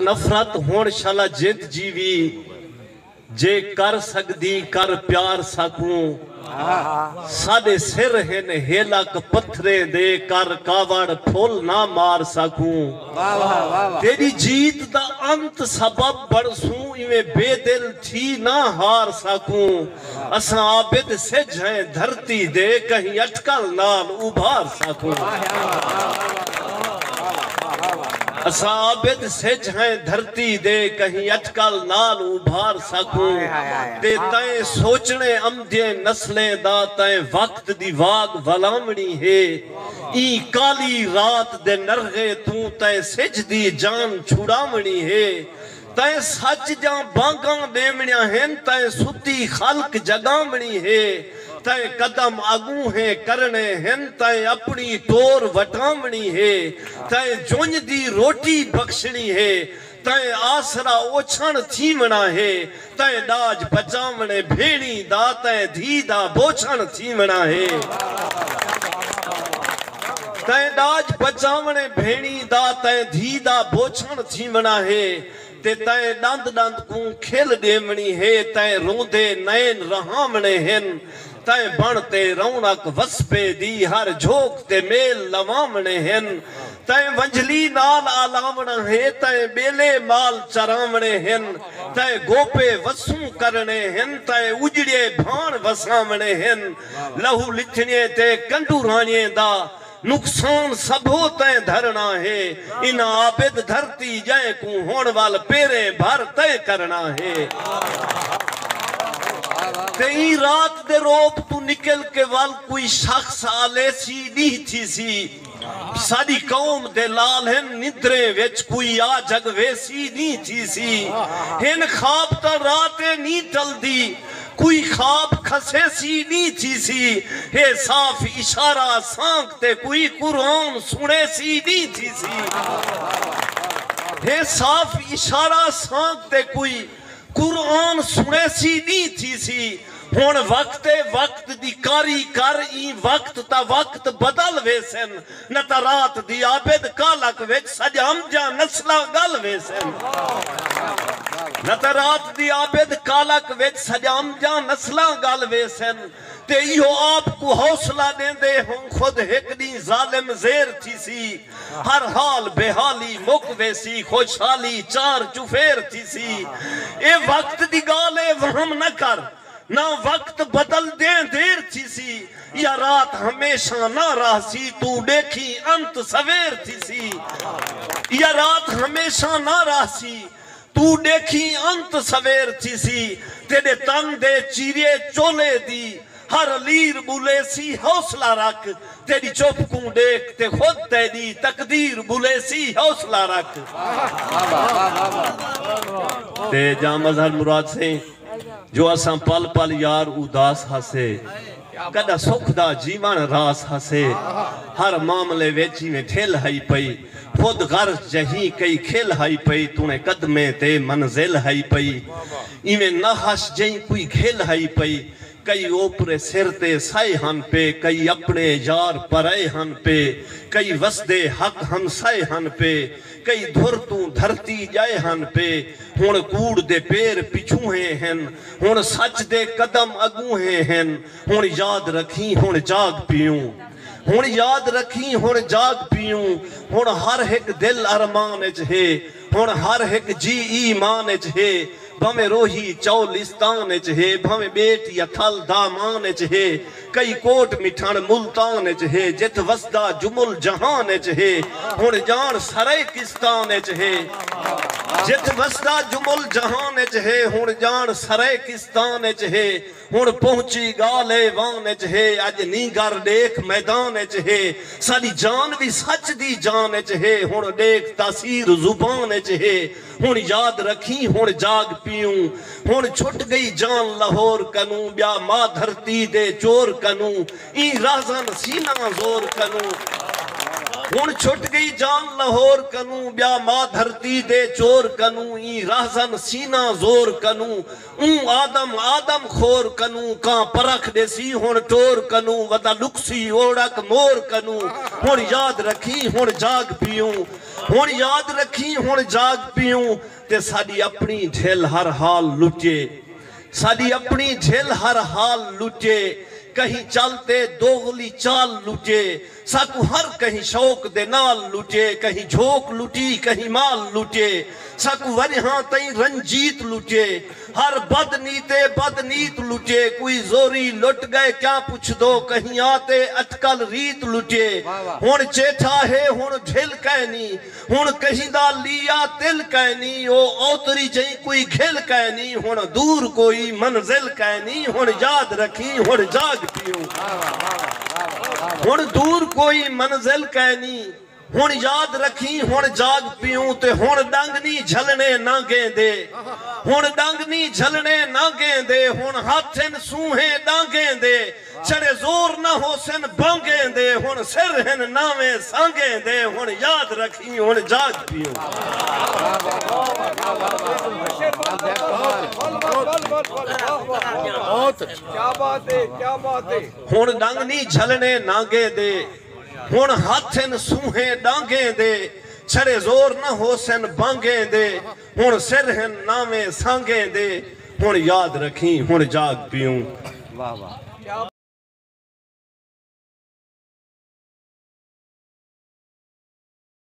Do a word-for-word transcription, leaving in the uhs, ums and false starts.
نفرت ہݨ شالا جند جیوی، جے کر سڳدی کر پیار ساکوں۔ ساݙے سر ہن ہیلک پتھریں دے، کر کاوڑ پھل نہ مار ساکوں۔ تیݙی جیت دا انت سبب بݨسوں، ایویں بے دل تھی نہ ہار ساکوں۔ اساں عابد سجھ ہیں دھرتی دے، کہیں اٹکل نال ابھار ساکوں۔ اساں عابد سجھ ہیں دھرتی دے، کہیں اٹکل نال ابھار ساکوں۔ تے تئیں سوچݨے امدیں نسلیں دا، تئیں وقت دی واڳ ولاوݨی ہے۔ ایں کالی رات دے نرغے توں، تئیں سجھ دی جان چھڑاوݨی ہے۔ تئیں سچ دیاں بانگاں ݙیوݨیاں ہن، تئیں ستی خلق جڳاوݨی ہے۔ تئیں قدم اڳونہیں کرݨے ہن، تئیں اپݨی ٹور وٹاوݨی ہے۔ تئیں جنج دی روٹی بخشݨی ہے، تئیں آسرا اوچھݨ تھیوݨا ہے۔ تئیں ݙاج پچاوݨے بھیݨی دا، تئیں دھی دا بوچھݨ تھیوݨا ہے۔ تئیں ݙاج پچاوݨے بھیݨی دا، تئیں دھی دا بوچھݨ تھیوݨا ہے۔ تے تئیں ݙند ݙند کوں کھل ݙیوݨی ہے، تئیں روندے نین رہاوݨے ہن۔ تئیں بݨ تے رونق وسبے دی، ہر جھوک تے میل لواوݨے ہن۔ تئیں ونجھلی نال آلاوݨا ہے، تئیں ٻیلے مال چراوݨے ہن۔ تئیں گوپے وسوں کرݨے ہن، تئیں اجڑے بھاݨ وساوݨے ہن۔ لہو لتھݨے تے کنڈو راݨیے دا، نقصان سبھو تئیں دھرݨا ہے۔ انہاں عابد دھرتی ڄئیں کوں، ہݨ ول پیریں بھر تئیں کرݨا ہے۔ تے ایں رات دے روپ توں نکل کے ول کوئی شخص آلیسی ݙینہہ تھیسی۔ ساݙی قوم دے لال ہن، نندریں وچ کوئی آ جڳ ویسی ݙینہہ تھیسی۔ ہن خواب تاں رات اے نی ٹلدی، کوئی خواب کھسیسی ݙینہہ تھیسی۔ ہے صاف اشارہ سانگ تے کوئی قرآن سݨیسی ݙینہہ تھیسی۔ ہے صاف اشارہ سانگ تے کوئی قرآن سݨیسی ݙینہہ تھیسی۔ ہݨ وقت اے، وقت دی کاری کر، ایں وقت تاں وقت بدل ویسن۔ نہ تاں رات دی عابد کالک وچ سڄام دیاں نسلاں ڳل ویسن۔ نہ تاں رات دی عابد کالک وچ سڄام دیاں نسلاں ڳل ویسن۔ تے ایہو آپ کوں حوصلہ ݙیندے ہوں، خود ہک ݙینہہ ظالم زیر تھیسی۔ ہر حال بے حالی مک ویسی، خوشحالی چار چفیر تھیسی۔ اے وقت دی ڳالھ اے، وہم نہ کر، نہ وقت بدل دیں دیر تھیسی۔ یا رات ہمیشہ نہ رہسی، توں ݙیکھیں انت سویر تھیسی۔ یا رات ہمیشہ نہ رہسی، توں ݙیکھیں انت سویر تھیسی۔ تیݙے تن دے چیرے چولے دی، ہر لیر ٻلیسی حوصلہ رکھ۔ تیݙی چپ کوں ݙیکھ تے خود تیݙی تقدیر ٻلیسی حوصلہ رکھ۔ تے جام اظہر مراد سئیں، جو اساں پل پل یار اداس ہاسے، کݙاں سکھ دا جیوݨ راس ہاسے۔ ہر معاملے وچ ایویں ٹھل ہئی پئی، خود غرض جہیں کئی کھل ہئی پئی، توݨے قدمیں تے منزل ہئی پئی۔ ایویں نہ ہس جئیں کوئی گھل ہئی پئی، کئی اوپرے سر تے سائے ہن پئے، کئی اپݨے یار پرائے ہن پئے، کئی وسدے حق ہمسائے ہن پئے، کئی دھر توں دھرتی ڄائے ہن پئے۔ ہݨ کوڑ دے پیر پچھوہیں ہن، ہݨ سچ دے قدم اڳونہیں ہن۔ ہݨ یاد رکھیں، ہݨ جاڳ پیوں، ہݨ یاد رکھیں، ہݨ جاڳ پیوں۔ ہݨ ہر ہک دل ارمان اچ ہے، ہݨ ہر ہک جی ایمان اچ ہے۔ بھانویں روہی چولستان اچ ہے، بھانویں ٻیٹ یا تھل دامان اچ ہے، کئی کوٹ مٹھݨ ملتان اچ ہے، جتھ وسدا جمل جہان اچ ہے، ہݨ ڄاݨ سرائیکستان اچ ہے۔ جتھ وسدا جمل جہان اچ ہے، ہݨ ڄاݨ سرائیکستان اچ ہے۔ ہݨ پہنچی ڳالھ ایوان اچ ہے، اڄ نینگر ݙیکھ میدان اچ ہے۔ ساݙی جان وی سچ دی جان اچ ہے، ہݨ ݙیکھ تاثیر زبان اچ ہے۔ ہݨ یاد رکھیں، ہݨ جاڳ پیوں۔ ہݨ چھٹ ڳئی جان لاہور کنوں، ٻیا ماء دھرتی دے چور کنوں، ایں راہزن سینہ زور کنوں۔ ہݨ چھٹ ڳئی جان لاہور کنوں، ٻیا ماء دھرتی دے چور کنوں، ایں راہزن سینہ زور کنوں۔ اوں آدم آدم خور کنوں، کاں پرکھ ݙیسی ہݨ ٹور کنوں، ودا لکسی اوڑک مور کنوں۔ ہݨ یاد رکھیں، ہݨ جاڳ پیوں۔ ہݨ یاد رکھیں، ہݨ جاڳ پیوں، تے ساݙی اپݨی جھل ہر حال لٹے۔ ساݙی اپݨی جھل ہر حال لٹے۔ کہیں چل تے دوغلی چال لٹے۔ ساکوں ہر کہیں شوق دے نال لٹے۔ کہیں جھوک لٹی، کہیں مال لٹے۔ ساکوں ورہاں تئیں رنجیت لٹے۔ ہر بد نیتے بد نیت لٹے۔ کوئی زوری لٹ ڳئے کیا پچھدو، کہیں آتے اٹکل ریت لٹے۔ ہݨ چیٹھا ہے، ہݨ جھل کائنی۔ ہݨ کہیں دا لیا تل کائنی، او اوتری جئیں کوئی گھل کائنی۔ ہݨ دور کوئی منزل کائنی، ہݨ یاد رکھیں، ہݨ جاڳ پیوں۔ ہݨ دور کوئی منزل کائنی، ہݨ یاد رکھیں، ہݨ جاڳ پیوں۔ تے ہݨ ݙنگ نی جھلݨے نانگیں دے، ہݨ ݙنگ نی جھلݨے نانگیں دے۔ ہݨ ہتھ ہن سونہے ݙانگیں دے، چھڑے زور نہ ہوسن بانگیں دے۔ ہݨ سر ہن ناویں سانگیں دے، ہݨ یاد رکھیں، ہݨ جاڳ پیوں۔ کیا بات ہے، کیا بات ہے۔ ہݨ ݙنگ نی جھلݨے نانگیں دے، ہݨ ہتھ ہن سونہے ݙانگیں دے، چھڑے زور نہ ہوسن بانگیں دے۔ ہݨ سر ہن ناویں سانگیں دے، ہݨ یاد رکھیں، ہݨ جاڳ پیوں۔ واہ واہ۔